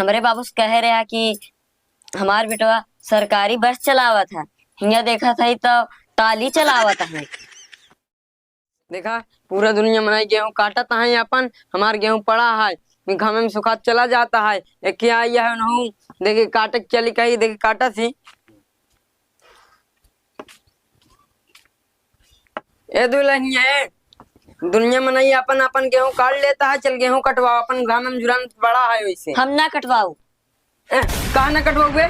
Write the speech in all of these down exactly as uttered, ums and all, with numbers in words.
हमरे बाबू से कहे रहा कि हमार बेटवा सरकारी बस चलावत है, हियाँ देखत है तो टाली चलावत है। देखा, पूरा दुनिया मनई गेहूँ काटत है अपन, हमार गेहूँ पड़ा है, घामे में सुखात चला जाता है। एक क्या आई है उन्हों, देखी काटे के चली कही, देखी काटत ही। ए दुल्हनिया, ए, दुनिया मनई अपन अपन गेहूँ काट लेता है, चल गेहूँ कटवाओ, अपन घामे में झुरान पड़ा है वैसे। हम ना कटवाऊ। ए, काहे ना कटवाउबे?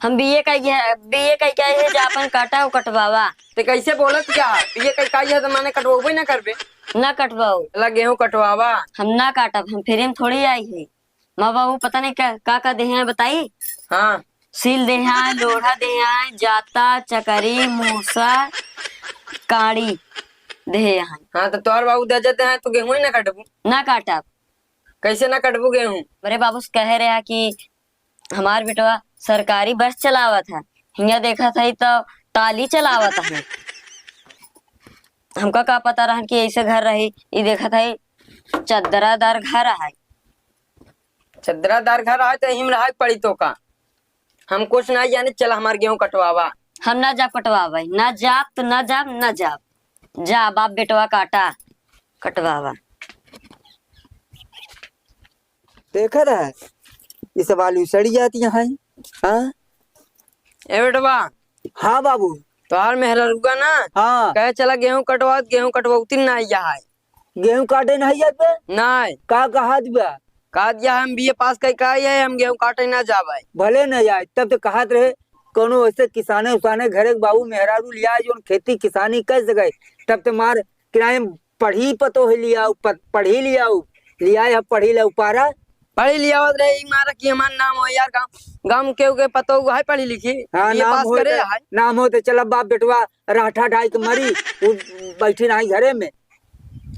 हम बीए कइ के, बीए कइ के आए हैं, जा अपन काटा हो कटवावा। ते कैसे बोलत क्या है? बीए कइ के आई है तो माने कटवाउबे ना करबे? ना कटवाऊ। ला गेहूँ कटवावा। हम ना काटब, हम फ्री में थोड़ी आई है। माँ बाबू पता नहीं का, का, का देहे हैं बताई? हाँ। सील देहे हैं, लोढ़ा देहे हैं, जाता, चकरी, मूसा, काड़ी देहे हैं। हाँ, तो तोहर बाबू दे देते हैं, तो गेहूँ ही ना काटबू। ना काटब। कैसे ना कटबू गेहूँ? हमरे बाबू से कहे रहा कि हमार बेटवा सरकारी बस चलावत है, हियाँ देखत है तो टाली चलावत है। हमका का पता रहन कि ऐसे घर रही, ई देखत है चदरादार घर है। चदरादार घर है तो यहीं में रहा पड़ी तो का? हम कुछ नहीं जाने, चला हमार गेहूँ कटवावा। हम ना जाब कटवावे, ना जाब तो ना जाब, ना जाब। जा बाप बेटवा काटा, कटवावा। देखत है, ई सब आलू सड़ी जाती हैं। हाँ? ए बेटवा। हाँ बाबू। तोहार मेहररुआ ना? हाँ। कहे चला गेहूँ कटवा, गेहूँ कटवौती ना आइया है। गेहूँ काटे नहीं जात बे? नहीं। का कहत बा? कहत या हम बीए पास कइ के आई है, हम गेहूँ काटे ना जाबे। भले न जाए, तब तो कहत रहे, कौनो ऐसे किसाने उसाने घरे के बाबू मेहरारू लिया, जोन खेती किसानी कर सके, तब तो मार किराए पढ़ी पतो है लियाऊ, प-, पढ़ी लियाऊ, लियाए हम पढ़ी ला उपारा। पढ़ी लियावत रहे, ई मारा कि हमार नाम हो यार, गाँव, गाँव में केहू के पतो है पढ़ी लिखी, हाँ, बीए नाम पास हो करे तो, है। नाम हो तो चला बाप बेटवा राठा ढाई के मरी, उ बैठी नहीं घरे में।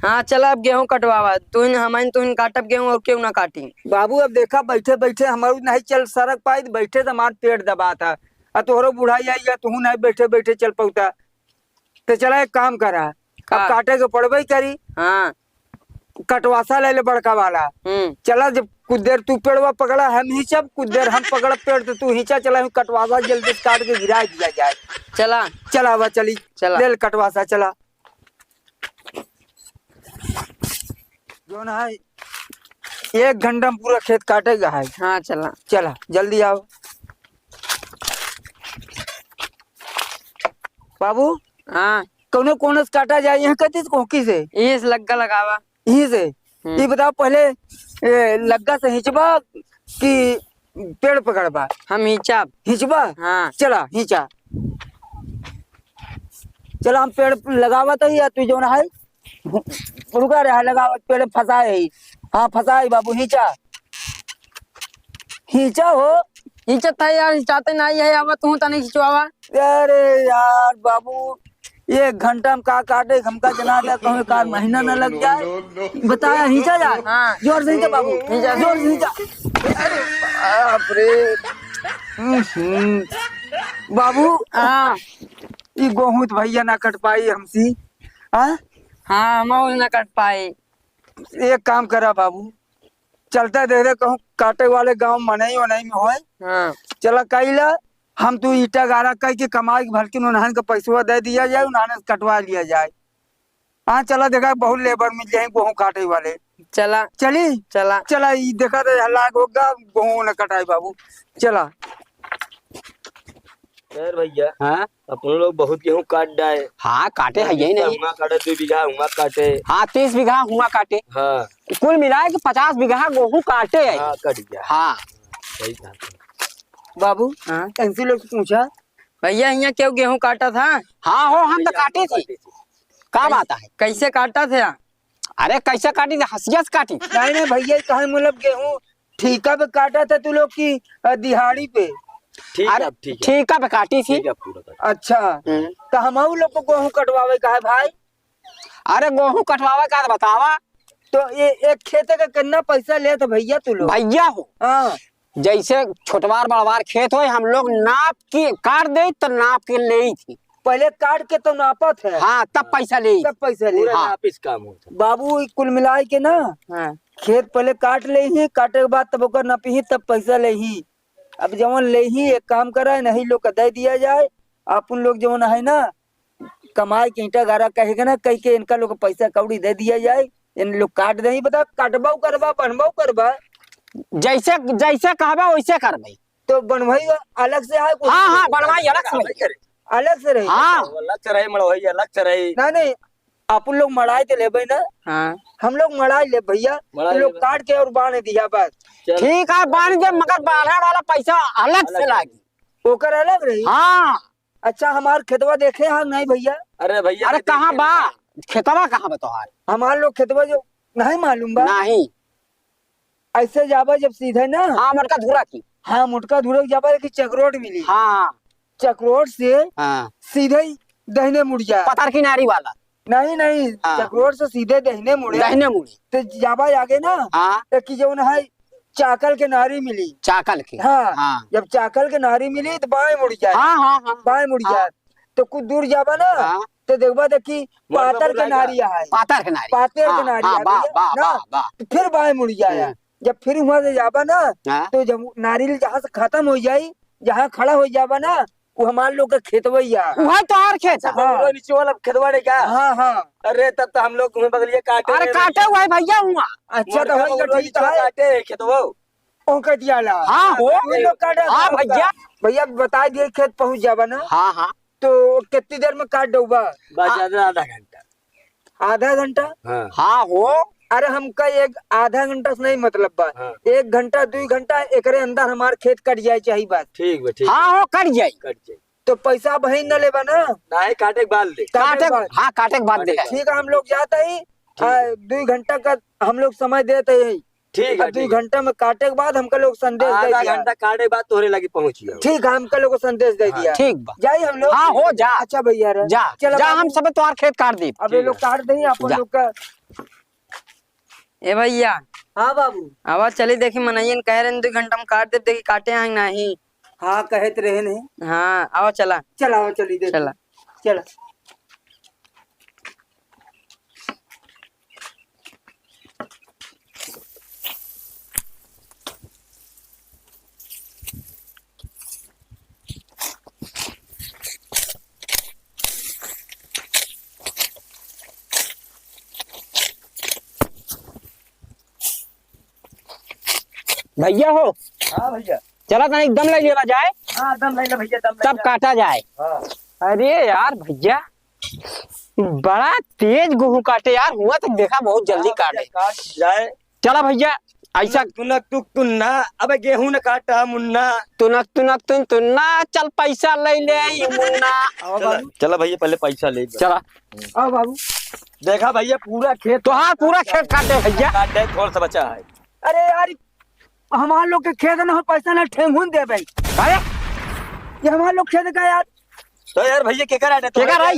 हाँ, चला अब गेहूँ कटवावा, तुहिन हमन तुहिन काटब गेहूँ और केहू ना काटी। बाबू अब देखा बैठे बैठे हमारू नहीं चल सरक पाई, बैठे तो हमार पेट दबात है, आ तोहरो बुढ़ाई आई है, तुहू नहीं बैठे बैठे चल पौता। तो चला एक काम करा, अब का? काटे के पड़बे करी। हाँ। कटवासा ले ले बड़का वाला। हम्म। चला जब कुछ देर तू पेड़वा पकड़ा, हम हिंचब, कुछ देर हम पकड़ब पेड़, तो तू हिंचा, चला हम कटवासा जल्दी से काट के गिरा दिया जाए। चला। चला बा चली। चला। ले ले कटवासा, चला। जोन है, एक घंटा में पूरा खेत काटेगा है। हाँ, चला। चला, जल्दी आओ। बाबू। हाँ। कौनो कोने से काटा जाए, यहाँ कती से कोहकी से? यहीं से लग्गा लगावा। यहीं से? हम्म। ये बताओ पहले, ए, लग्गा से हिंचबा कि पेड़ पकड़बा? हम हिंचब। हिंचबा? हाँ। चला, हिंचा। चला, हम पेड़ लगावत हई, या तू जौन है, रुका रहा, लगावत पेड़ फंसाए है। हाँ, फंसाए बाबू, हिंचा। हिंचा हो। हिंचत है यार, हिंचाते नहीं है, अब तू तनी हिंचवावा। अरे यार बाबू, एक घंटा में का काटे, हमका जना था, कहूँ एक आध महीना न लग जाए। बताया, हिंचा जाए। हाँ। जोर से हिंचा बाबू, हिंचा। जोर से हिंचा। अरे बाप रे। हम्म, हम्म। बाबू, हाँ। ई गोहूँ तो भैया ना कट पाई हमसी। हाँ? हाँ, हम ना कट पाई। एक काम करा बाबू, चलता दे दे कहूँ काटे वाले गाँव मनई वनई में होए। हाँ। चला कइला, हम तू ईटा गारा कइ के कमाई के भलकिन उन्हन के पैसवा दे दिया जाए, उन्हन से कटवा लिया जाए। हाँ, चला देखा बहुत लेबर मिल जाए गोहूँ काटे वाले। चला। चली? चला। चला, ई देखा तो हल्ला होगा, गोहूँ न कटाई बाबू। चला। यार भैया, हाँ? अपन लोग बहुत गेहूं काट डाए। हाँ, काटे है, यही नहीं। हुआ काटे, दो बीघा हुआ काटे। हाँ, तीस बीघा हुआ काटे। हाँ। कुल मिला के पचास बीघा गेहूं काटे है। हाँ, कट गया। हाँ। सही कहा। बाबू, हाँ? कैंसी लोग से पूछा? भैया, यहाँ क्यों गेहूं काटा था? हाँ हो, हम तो भैया, काटे थे। काटे थे। का बात है? कैसे काटा थे? अरे, कैसे काटी थे? हंसिया से काटी। नहीं, नहीं भैया, कहे मतलब गेहूं ठीका पे काटा था तू लोग की, अ, दिहाड़ी पे? ठीक है, अरे, ठीक है। ठीका पे काटी थी। ठीक है, पूरा काटा। अच्छा, हम्म। तो हमहू लोग को गेहूं कटवावे का है भाई? अरे, गेहूं कटवावे का तो बतावा। तो ये एक खेते का कितना पैसा लेत भैया तू लोग? भैया हो। हाँ। जैसे छोटवार बड़वार खेत होए, हम लोग नाप के काट दे तो नाप के लेई थी। पहले काट के तो नापत है। हाँ, तब पैसा लेई। तब पैसा लेई। पूरा हाँ। नापिस काम होता। बाबू, ई कुल मिलाए के ना, हाँ। खेत पहले काट लेइहीं, काटे के बाद तब ओकर नपिहीं, तब पैसा लेइहीं। अब जवन लेइहीं, एक काम करा, इन्हीं लोग का दे दिया जाए। अपन लोग जवन है ना, कमाई के ईंटा गारा कहे के ना, कह के इनका लोग का पैसा कौड़ी दे दिया जाए। इन लोग काट देइहीं, बता, काटबो करबा, बनबो करबा। जैसे, जैसे कहबा, वैसे करबे। तो बनवाई अलग से है, कुछ हाँ, हाँ, बनवाई अलग से रही। अलग से रही। हाँ। अलग से रही, मड़वाई अलग से रही। नहीं, नहीं, अपन लोग मड़ाई तो लेबे ना। हाँ। हम लोग मड़ाई ले भैया, मड़ाई तो लोग लेबे। काट के और बांध दिया बस। चल। ठीक है, बांध दे, मगर बांधे वाला पैसा अलग से अलग लागी। ओकर अलग रही? हाँ। अच्छा, हमार खेतवा देखे हैं नहीं भैया? अरे भैया, अरे कहाँ बा? खेतवा कहाँ बा तोहार? हमार लोग खेतवा जो नहीं मालूम बा? नहीं। ऐसे जाबा जब सीधे ना। हाँ, मोटका धुरा की। हाँ, मोटका धुरा की जाबा कि चकरोट मिली। हाँ। चकरोट से हाँ। सीधे ही दहिने मुड़ जाए। पथर किनारी वाला। नहीं, नहीं, हाँ। चकरोट से सीधे दहिने मुड़े। दहिने मुड़े। तो जाबा आगे ना, हाँ। तो कि जौन है चाकल के नारी मिली। चाकल के। हाँ। हाँ। जब चाकल के नारी मिली तो बाएं मुड़ जाए। हाँ, हाँ, हाँ। बाएं मुड़ हाँ। जाए। तो कुछ दूर जाबा ना, हाँ। तो देखबा देखी मोड़ में पातर के नारी है। पातर के नारी। पातर के हाँ, नारी हाँ, है बा, भैया, बा, ना? बा, बा। तो फिर बाएं मुड़ जाए। हम्म। जब फिर वहाँ से जाबा ना, हाँ। तो जब नारियल जहाँ से खत्म हो जाई, जहाँ खड़ा हो जाबा ना, वो हमार लोग का खेतवैया। वही तो और खेत है। हाँ। वो नीचे वाला खेतवा रे का? हाँ, हाँ। अरे, तब तो हम लोग तुम्हें बगलिए काटे अरे, रहे काटे भैया। हुआ है भैया हुआ। अच्छा, तो मोटका वही का बगलवा ठीक नीचे है। काटे है खेतवा। ओकर दियाला। हाँ, हो। तू लोग काटे हाँ, भैया। भैया, बता दिए, खेत पहुँच जाबा ना। हाँ, हाँ। तो कितनी देर में काट डूबा? बस हाँ। ज्यादा आधा घंटा। आधा घंटा? हाँ। हाँ हो। अरे हमका एक आधा घंटा से नहीं मतलब बा। हाँ। एक घंटा, दुई घंटा एकरे अंदर हमार खेत कट जाए चाही बस। ठीक बा, ठीक हाँ बा। हो, कट जाई। कट जाई। तो पैसा बहिन न लेबा ना? नहीं, काटे के बाद ले। काटे के काटे, बाद। हाँ, काटे के बाद दे। ठीक है, हम लोग जाता ही, ठीक। आ, दुई घंटा का हम लोग समय देते ही। ठीक है, अब दुई ठीक है। घंटा में काटे के बाद हमका लोग संदेश दे आधा दिया। घंटा काटे के बाद तोहरे लगे पहुँच गया। ठीक है, हमका लोग को संदेश दे हाँ। दिया। ठीक बा। जाई हम लोग? हाँ, हो जा। अच्छा भैया रे। जा, चला जा, बाबू। हम सबे तोहार खेत काट देब। अब ये ठीक लोग है। काट देही, अपन जा। लोग का। ए भैया। हाँ बाबू। आवा चली देखी, मनइयन कह रहे हैं, दुई घंटा में काट देब, देखी काटे हैं कि नहीं। हाँ, कहत रहे नहीं। हाँ, आवा चला। चला, आवा चली देखी। चला। चला। भैया हो। हाँ भैया। चला तनी एकदम ले लेवा जाए। हाँ, दम ले ले भैया, दम ले तब ले। काटा जाए। हाँ। अरे यार भैया, बड़ा तेज गेहूं काटे यार, हुआ तो देखा बहुत जल्दी हाँ भैया, काटे। काट जाए। चला भैया, ऐसा तुनक तुक तुन्ना, अबे गेहूं न काटा मुन्ना। तुनक तुनक तुन तुन्ना, चल पैसा ले ले ई मुन्ना। आओ चला, बाबू। चला भैया, पहले पैसा ले। चला। आओ बाबू। देखा भैया, पूरा खेत तोहार पूरा खेत काटे भैया। काटे, थोड़ा सा बचा है। अरे यार, हमार लोग के खेत न हो, पैसा न ठेंगुन दे भाई। अरे, ये हमार लोग खेत का यार। तो यार भैया, केकर आटे? केकर आई?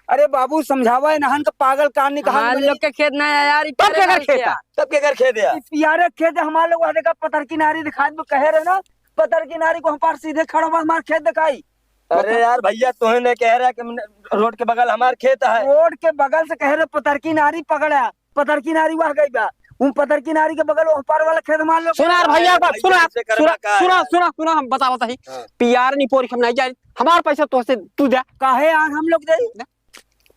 अरे बाबू, समझावा है नहन का पागल कान नहीं कहा हमार लोग के खेत ना है यार, ई तब केकर खेत है? तब केकर खेत है? ई पियारे खेत है हमार लोग, वहाँ देखा पतर की नारी दिखाई में कहे रहे ना, पतर की नारी को हम पार सीधे खड़ा हुआ हमार खेत दिखाई। अरे यार भैया, तोहे ने कह रहा कि हमने रोड के बगल हमार खेत है। रोड के बगल से कह रहे पतर की नारी पकड़ा, पतर की नारी वह गई बा, उन पतर की नारी के बगल ओह पार वाला खेत हमार लोग। सुना यार भैया, एक बार भैया, सुना, ऐसे करबा सुना, का सुना, यार? सुना, सुना, हम बतावत ही। हाँ। पियार नहीं पोरी हम नहीं जाए, हमार पैसा तोहसे तू दे। काहे यार हम लोग दे?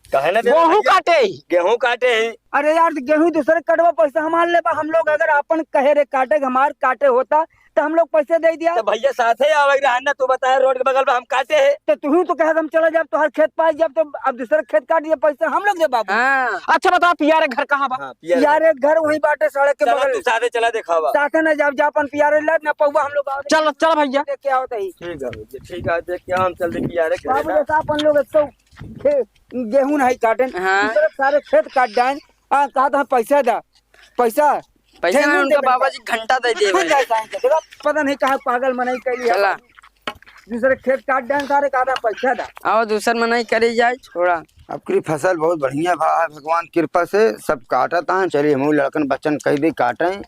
काहे ना दे गेहूं भैया? काटे ही। गेहूं काटे ही। अरे यार, गेहूं दूसरे कटवा पैसा हमार लेबा, हम लोग अगर अपन कहे रे काटे के हमार काटे होता तो हम लोग पैसे दे दिया। तो भैया साथे आवे रहा ना, तू बताए रोड के बगल में हम काटे है। तो तू तो कहे हम चला जाब, तोहर खेत पास जाब, तो अब दूसरे खेत काट दिया, पैसा हम लोग दे बाबू। हाँ। अच्छा बताओ, पियारे घर कहाँ बा? हाँ, पियारे यार, घर। एक घर वही बाटे सड़क के चलो, बगल। तू साथे चला देखावा। साथे ना जाब, जा अपन पियारे लड़ ना पौवा हम लोग आवे। चलो, चलो भैया। देख के आओ तही। ठीक है भैया, ठीक है, देख के हम चल दे पियारे घर बाबू ना। देखा अपन लोग एक तो खे-, गेहूं नहीं काटन, हाँ। दूसरे सारे खेत काट डाइन। आ, कहा था पैसा दा, पैसा। पैसा ठेंगुन उनका देबे बाबा का। जी घंटा दे दिए ठेंगुन भाई। दे साइन के, देखा, पता नहीं कहाँ पागल मनई कैली है। चला। दूसरे खेत काट डाइन सारे, कहा था पैसा दा। आओ, दूसर मनई करी जाए, छोड़ा। अब की फसल बहुत बढ़िया भा है, भगवान कृपा से सब काटत हैं। चलिए, हम लड़कन बच्चन कह दी काटें,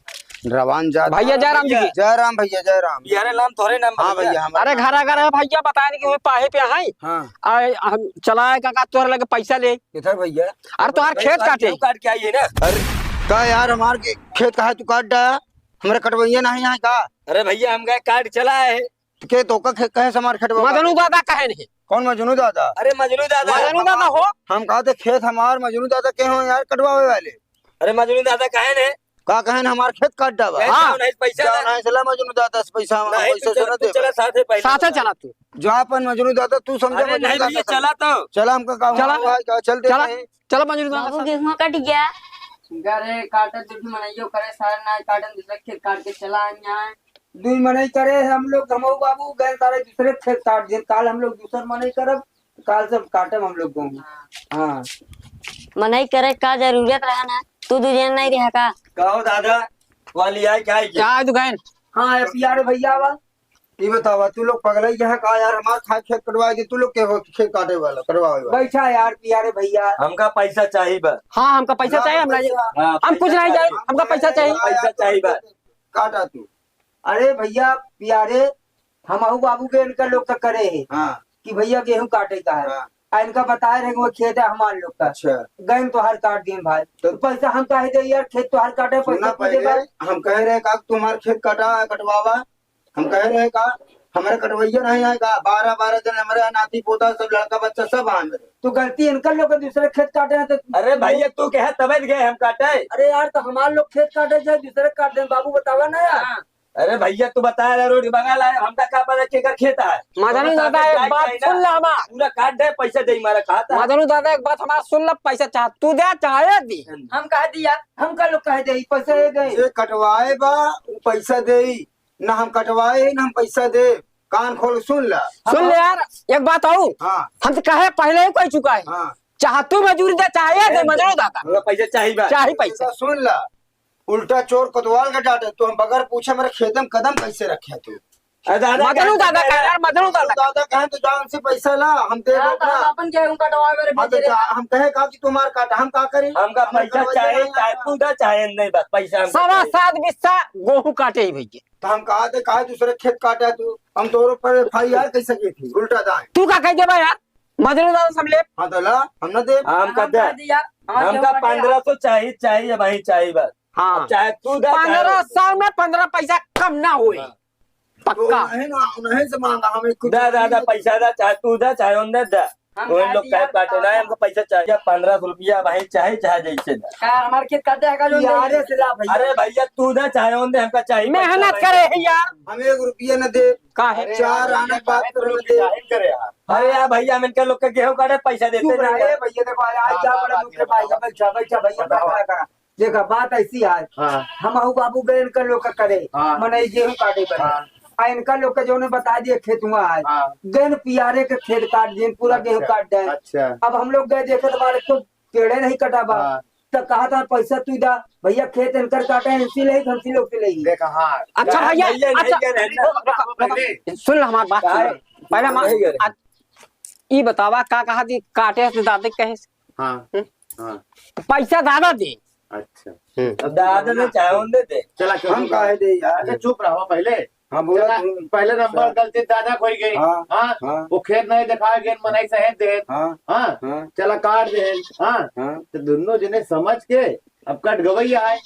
रवान जात भैया, हैं। जय राम जी की। जय राम भैया, जय राम। यारे नाम तोहरे नाम हाँ बा भैया। भैया, हमारे अरे नाम। घरा घरा भैया, बताए कि वो पाहे पे है। हाँ। आ, हम चला है काका, तोहरे लगे पैसा ले। किधर भैया? अरे तोहार अरे खेत साहब, काटे। गेहूं काट के आई है ना। अरे, का यार, हमार के-, खेत काहे तू काट डाया? हमरे कटवइया नहीं है का? अरे भइया, हम गए काट चला है। तो के तोका खे-, कहे से हमार खेत बा? मजनू दादा कहे नहीं। कौन मजनू दादा? अरे मजनू दादा। मजनू दादा हो? हम कहा थे खेत हमार, मजनू दादा के हो यार कटवावे वाले? अरे मजनू दादा कहे नहीं। का कहे न हमार खेत काट डाबा? हाँ। नहीं, पैसा जाओ ना। नहीं, चला मजनू दादा से पैसा, हम नहीं, पैसा तू से चला, ना तू देबा। चला साथे पैसा। साथे चला तू। जो अपन मजनू दादा, तू समझा अरे मजनू नहीं दादा भइया, समझा। चला तो। चला, हमका का चला। हुआ है, का चल देते चला। हैं। चला मजनू दादा बाबू, साथे। गेहुआ कट गया। अरे काटत जो भी मनइयो करे, सारे ना काटन, दूसरे खेत काट के चला आए यहाँ। दुई मनई करे हम लोग, हमऊ बाबू गए सारे दूसरे खेत काट दिए। काल हम लोग दूसर मनई करब, काल सब काटब हम लोग गेहूं। हाँ। मनई करे का जरूरत रहा ना, तू दू जन नहीं रहा का? का हो दादा, वाली आए क्या है क्या? क्या है दुकान? हाँ, ए पियारे भइया बा। ई बतावा, तू लोग पगलई यहाँ का यार, हमार खाए खेत कटवाए के, तू लोग के हो खेत काटे वाला, कटवावे वाला? बैठा यार पियारे भइया। हमका पैसा चाहिए बा। हाँ, हमका पैसा हाँ, चाहिए, हम पैसा। हाँ, हम कुछ पैसा नहीं चाहिए, चाहिए। हमका पैसा चाहिए। पैसा चाहिए बा। काटा तू। अरे भइया पियारे, हमहू बाबू के इनका लोग का करे है हाँ। कि भइया गेहूं काटे का है। हाँ। आ इनका बताए रहे कि वो खेत है हमार लोग का। अच्छा। गए तो हर काट दिन भाई। तो तो पैसा हम काहे दे यार, खेत तो हर काटे, सुना पैसा तू दे पहले, भाई। हम कह रहे का तुम्हार खेत कटा, कटवावा, हम कह रहे का हमारे कटवैया नहीं आए का, बारह बारह जन हमारे नाती पोता सब लड़का बच्चा सब आए मेरे। तो गलती इनकर लोग के दूसरे खेत काटे हैं तो अरे भैया तू कहे तबे न गए हम काटे। अरे यार तो हमार लोग खेत काटे जाए दूसरे काट दे बाबू बतावा ना यार। हाँ। अरे भैया तू बता रहे रोड बगल है, हमका का पता केकर खेत है। मदन दादा एक बात सुन ले हमार। पूरा काट दे पैसा दे मारा खाता। मदन दादा एक बात हमार सुन ले, पैसा चाहे तू दे चाहे दी। हम कह दिया, हमका लोग कह दे पैसा दे दे। जे कटवाए बा वो पैसा दे, ना हम कटवाए ही, ना हम पैसा दे। कान खोल सुन ला। सुन ले यार, एक बात और। हाँ। हम तो कहे पहले ही कह चुका है। हाँ। चाहे तू मजूरी दे, चाहे ये दे, ए, मजूरी दाता। हमरा पैसा चाही बा। चाही पैसा। सुन ला, उल्टा चोर कोतवाल का डांटे, तू हम बगैर पूछे मेरे खेत में कदम कैसे रखे तू? अरे दादा, मजनू दादा कह यार, मजनू दादा। दादा कहें तो जान से पैसा ला, हम दे दो ना। हम अपन गेहूं कटवा मेरे हाँ, तो भेजे रहे। हम कहे का कि तुम्हार काट, हम का करी? हमका पैसा चाहे, चाहे तू दा, चाहे नहीं, बस पैसा हमका सवा चाहे। सात बिस्सा गेहूं काटे ही भैया। तो हम कहा थे, काहे दूसरे खेत काटा तू? हम तोरो पर एफ आई आर कैसे की थी? उल्टा दाएं। तू का कह देबा यार? मजनू दादा सब ले। हाँ, तो ला, हम ना दे। हम का दे? दिया। हाँ, हमका पंद्रह सौ चाहिए, चाहिए भाई, चाहिए बस। हाँ। चाहे तू दा, चाहे पंद्रह सौ में पंद्रह पैसा कम ना होए। हाँ। पक्का। तो उन्हें ना, उन्हें से मांगा, हमें कुछ दा, दा, नहीं दा, दे। पैसा दा, चाहे तू दा, चाहे उन दे दा। हम उन लोग कहे काटे ना, हमको पैसा चाहिए, पंद्रह सौ रुपया भाई, चाहे, चाहे जैसे दा। का हमार खेत काटे है का जो यारे से ला भैया। अरे भैया, तू दा, चाहे उन दे, हमका चाहिए पैसा, मेहनत करे है यार। हम एक रुपया न दे। काहे? अरे चार यार, आना बात करो न दे। जाहिर करे यार। अरे यार भैया, हम इनके लोग के गेहूं काटे पैसा देते चुप रहे यार। भैया, देखो, आज, आज जा बड़ा मुख के पास, बैठा, बैठा भैया, बैठा, बैठा। देखा, बात ऐसी है, हाँ। हम आहू बाबू गए इनका लोग का करे, हाँ। मनई गेहूं काटे बने। हाँ। आ इनका लोग का जो उन्हें बता दिए खेत हुआ है, हाँ। गए न पियारे के खेत काट दिए, पूरा गेहूं अच्छा, काट दें। अच्छा। अब हम लोग गए देखे तो हमारे तो पेड़े नहीं कटा बा। हाँ। तो कहा था पैसा तू दा, भैया खेत इनकर काटे, इनसी ले, हमसी लोग से ले। देखा, हाँ। अच्छा भैया, भैया, अच्छा, नहीं कह रहे हैं। रुको, रुको, रुको, सुन लो हमारी बात सुन लो। पहले हमार-, नहीं कह रहे। आ, ई बतावा का कहा थी काटे से दादे कहे से? हाँ, हम्म? हाँ। तो पैसा दादा दे। अच्छा। हम्म। अब दादा ने चाहे उन दे दे। चला, चला, हम चला। काहे दे यार? अच्छा, चुप रहो पहले। हाँ, बोला चला, तू। पहले नंबर चला। गलती दादा खोई गई। हाँ, हाँ? हाँ। वो खेत नहीं दिखाए गए, मनई सहेज दे। हाँ, हाँ? हाँ। चला काट दे। हाँ? हाँ। तो दोनों जने समझ के अब कट गवैया है।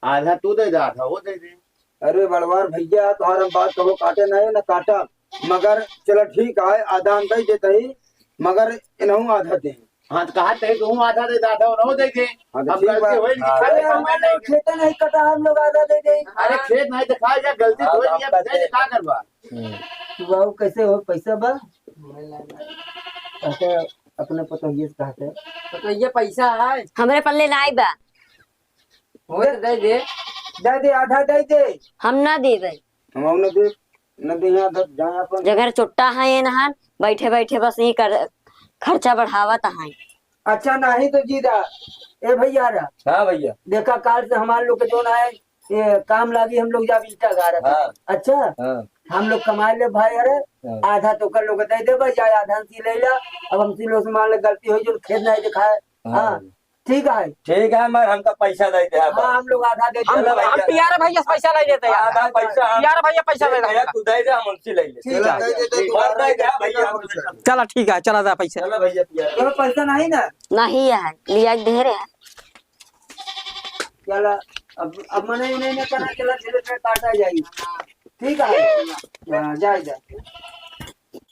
आधा तू दे दे, आधा वो दे दे। अरे बड़वार भैया, तोहार हम बात कहो काटे नहीं ना काटा, मगर चला ठीक है, आधा हम दे देते ही, मगर इनहू आधा दे। हाँ, तो कहा तही तू आधा दे, आधा उनहू दे दे। हाँ, तो अब ठीक गलती बा। होई नहीं। अरे, हमारे खेत नहीं कटा, हम लोग आधा दे दे। अरे, खेत नहीं दिखाया गया, गलती तो होई नहीं, अब दे दे, का करबा? हम्म। तू बाबू कैसे हो, पैसा बा? अच्छा, अपने पतोहिए से कहते हैं। तो ये पैसा है? हमरे पल्ले नाई बा। हो तो दे दे। दे दे, आधा दे दे। हम ना देबे। हम ना दे, ना दे, यहाँ दे, जहाँ अपन जगह चोट्टा है ये नहान, बैठे बैठे बस ये कर, खर्चा बढ़ावत है। अच्छा, नहीं तो जी दा, ए भैया रा। हाँ भैया। देखा काल से हमार लोग के जोन है, ये काम लागी हम लोग जाब ईटा गाड़त। हाँ। अच्छा? हाँ। हम लोग कमाए ले भाई, अरे, हाँ। आधा तो कर लोग दे दे भाई, जाए आधा हमसी ले ला, अब हमसी लोग से मान ले गलती हुई जो खेत नहीं दिखाए। हाँ। हाँ। ठीक है। ठीक है, मगर हमका पैसा दे दे, हाँ, हम लोग आधा दे दे। चलो भैया। हम पियारा भैया से पैसा ले लेते हैं। आधा पैसा हम पियारा भैया पैसा दे दे भैया, हमका। तू दे दे, हम उनसे ले ले। ठीक है। चलो, दे दे, दे दे, और दे दे, भैया, हम चलो, ठीक है, चला जा पैसा। चलो भैया, पियारा। तो पैसा नहीं ना? नहीं है, लिया के दे रहे हैं। चला, अब, अब मने इन्हें ने करा, चला, धीरे से काटा जाई। ठीक है? हाँ, जाए, जाए।